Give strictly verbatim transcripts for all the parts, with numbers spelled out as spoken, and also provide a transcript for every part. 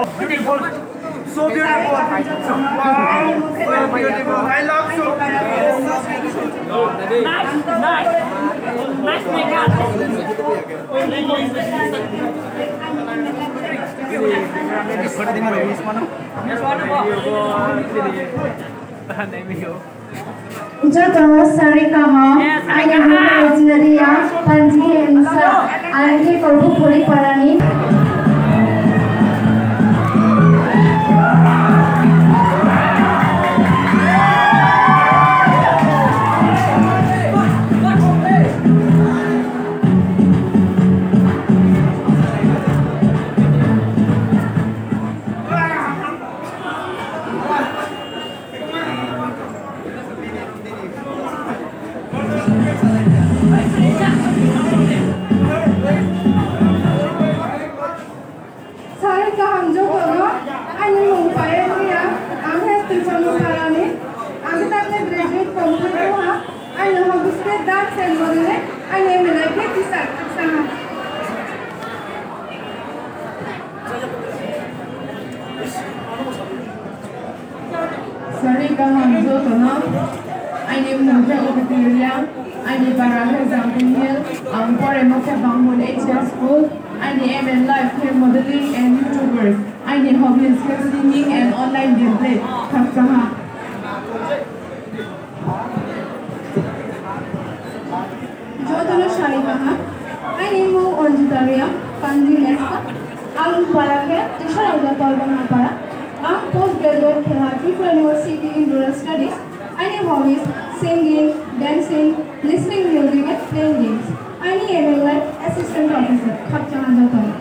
Beautiful. So beautiful. Wow. So beautiful. I love so beautiful. Nice, nice. Nice makeup. Joto no sari kaham, aini mung khe Rosemary Reang, panji khe Msa, ang khe Korbuk Puri para ni. Sari kaham joto no, aini mung Payal Reang, ang khe Tuichanu para ni, ang khe takle graduate complete ong ha, aini hobbies khe dance and modeling, aini aim in life khe teacher, khakchang ha. Sari kaham joto no, aini mung khe Obiti Reang, aini para khe Jampui Hill, ang poremo khe Bangmul H S School, aini aim in life khe modeling and YouTubers, aini hobbies khe singing and online gameplay, khakchang ha. Joto no sari kaham. Aini mung Anjita Reang, panji Msa. Ang para khe Tisaraja Torbangna para. Ang post graduate khe ha Tripura University in Rural Studies. Aini hobbies singing, dancing, listening music and playing games. Aini aim in life assistant professor. Khakchang ha joto no.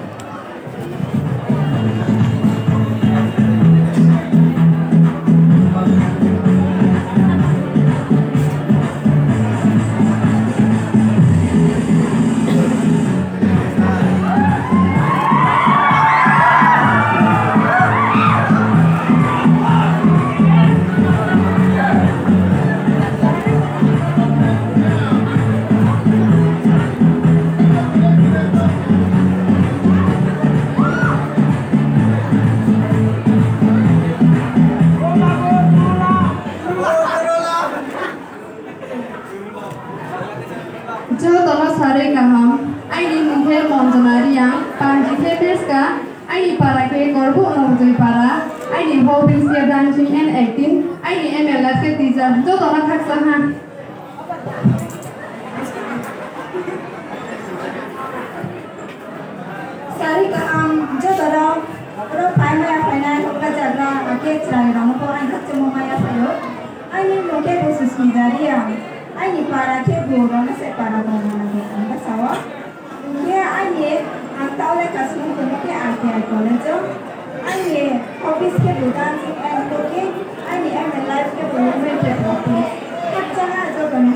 Joto no sari kaham. Aini mung khe Monjona Reang, panji khe Beska, aini para khe Korbuk Nobjoi para, aini hobbies khe dancing and acting, aini aim in life khe teacher, joto no khakchang ha. Sari kaham joto no, oro phaimai ya phainai houhgra jagra, akhe chrai rao no pho ang khakchangmo mai ya phai ou. Aini mung khe Bosusmita Reang, aini para khe Bru Ranasa para Bongmana Bongmana basa wo. Hing khe aini ang taoh le kasung tongmo khe I T I college o. Aini hobbies khe bo dancing and cooking, aini aim in life khe bo women development. Khakchang ha joto no.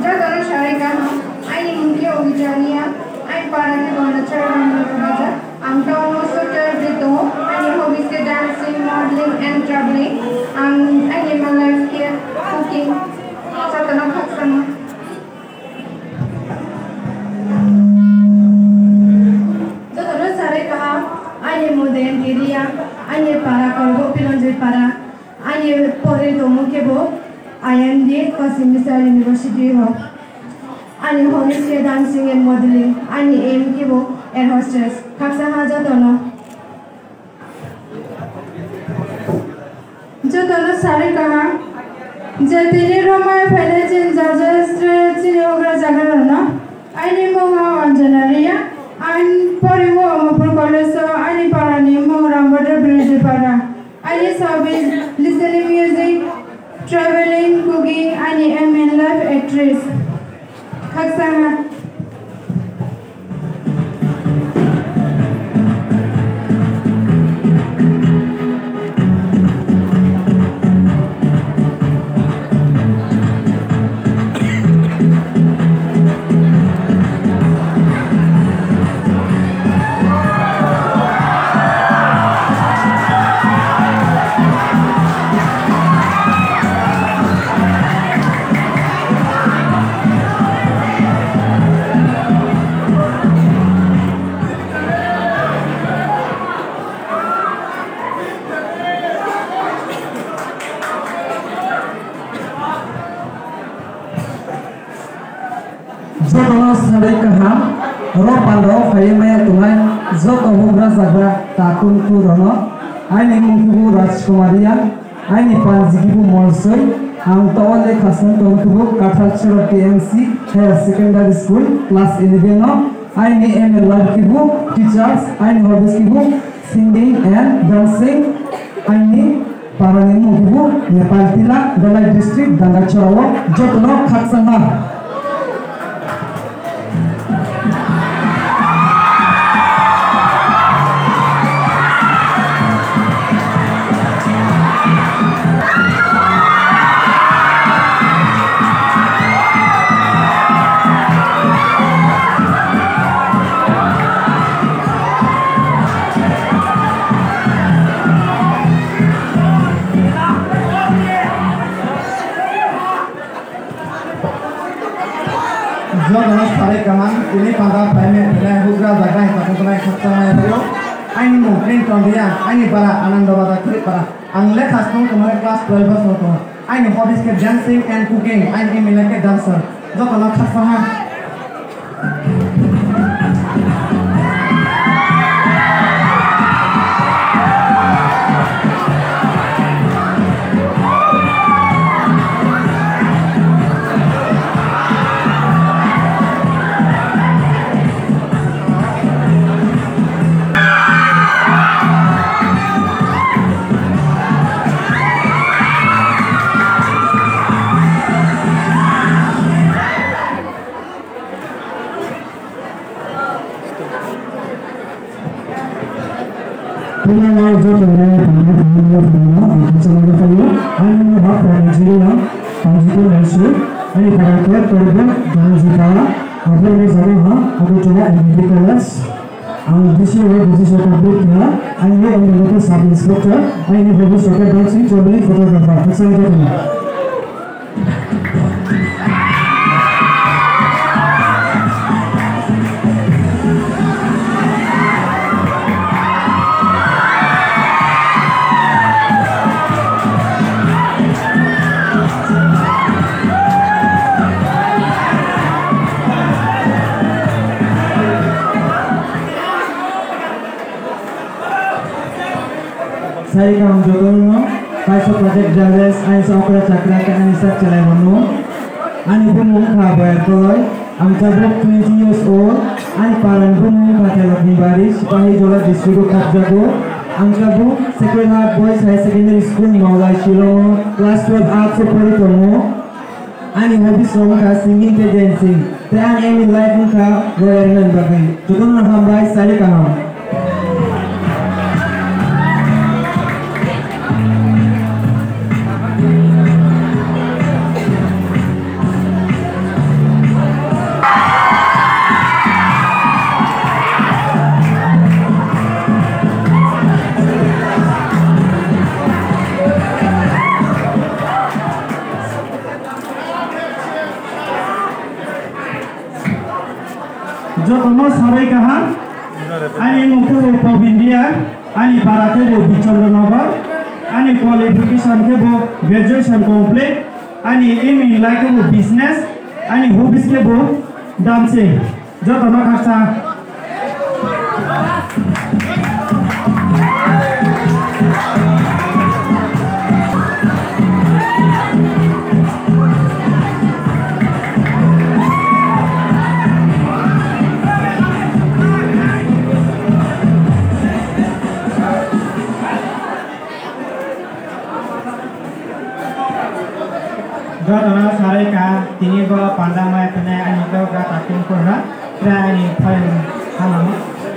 Joto no sari kaham, aini mung khe Obijaniya, aini para khe Gandachara Ramdoro Bazar, ang town wo social bri tongo, aini hobbies khe dancing, modeling and travelling, ang aini aim in life khe cooking, joto no khakchangmo. Joto Singh Missile University wo. Aini hobbies khe dancing and modeling. Aini aim khe bo air hostess. Khakchang ha joto no. Joto no sarui kaham. Je tini romai phainai chini judges, chini houhgra zagra rao no. Aini mmung ha Anjana Reang. Ang pori wo Omorpur College o, aini para ni mmung Rambador Birjupara. Aini hobbies, listening music, travelling, cooking, aini aim in life actress. Khakchang ha. Joto no salai kaham, ro panda wo phai ye mai ya tongnai joto houhgra zagra takhu mkhu rao no. Aini mmung khebu Rajkumar Reang, aini panji khebu Molsoi, ang taoh wo lekha snung tong khebu Kathar Chera T M C Higher Secondary School class eleven no. Aini aim in life khebu teachers, aini hobbies khebu singing and dancing, aini para ni mmung khebu Nepal Tila, Dhalai District, Dangachara wo. Joto no khakchang ha. Joto no salai kaham, tini panda phai mai tongnai houhgra zagra ni takhu tongnai khakchang mai bai ou. Aini mmung Clinton Reang, aini para Anando Bazar Khripara. Ang lekha snung tongmo khe class twelve wo snung tongo. Aini hobbies khe dancing and cooking, aini aim in life khe dancer. Joto no khakchang ha. Tini ang joto no tangmo tangmo tangmo ang khakchang ma phai ou. Aini mmung ha Pranajit Reang, Panjikun L C, aini para khe Torbung Dhananjay Para, abo ni jama ha Agartala M B B College. Ang B C O, B C C O complete kha, aini aim in life khe sub inspector, aini hobbies rao khe dancing, travelling, photographer, khakchang joto no. Sai kaham joto no, kaisa project judges, aini sa okra chakra khe aini sa chelai rao no. Aini bumung kha Boyar Koloi, ang chabu twenty years old, aini para ni bumung kha Theloknibari, Sipahijola district wo khakjago. Ang chabu Sacred Heart Boys Higher Secondary School, Maulai, Shillong wo class twelve arts wo pori tongo. Aini hobbies rao wngkha singing tei dancing, tei aini aim in life wngkha lawyer wngna ni bagwi. Jotono hambai, sari kaham. Jotono sabai kaham. Aini mmung khe bo Pobin Reang, aini para khe bo Bichandra Nagar, aini qualification khe bo graduation complete. Aini aim in life khe bo business, aini hobbies khe bo dancing. Joto no khaksa. Joto no saroi ka, tini bo panda mai phainai aini khe Gata Tingpur ha, tre aini phaiyong hamamo.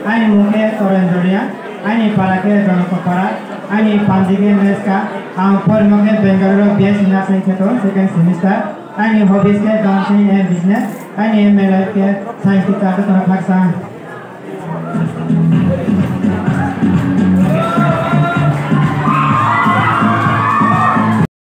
Aini mung khe Torendra Reang, aini para khe Jonokopara, aini panji khe Meska, ang porimo khe Bangalore B S C nursing khe tong second semester, aini hobbies khe dancing and business, aini aim in life khe science teacher, joto no khaksa.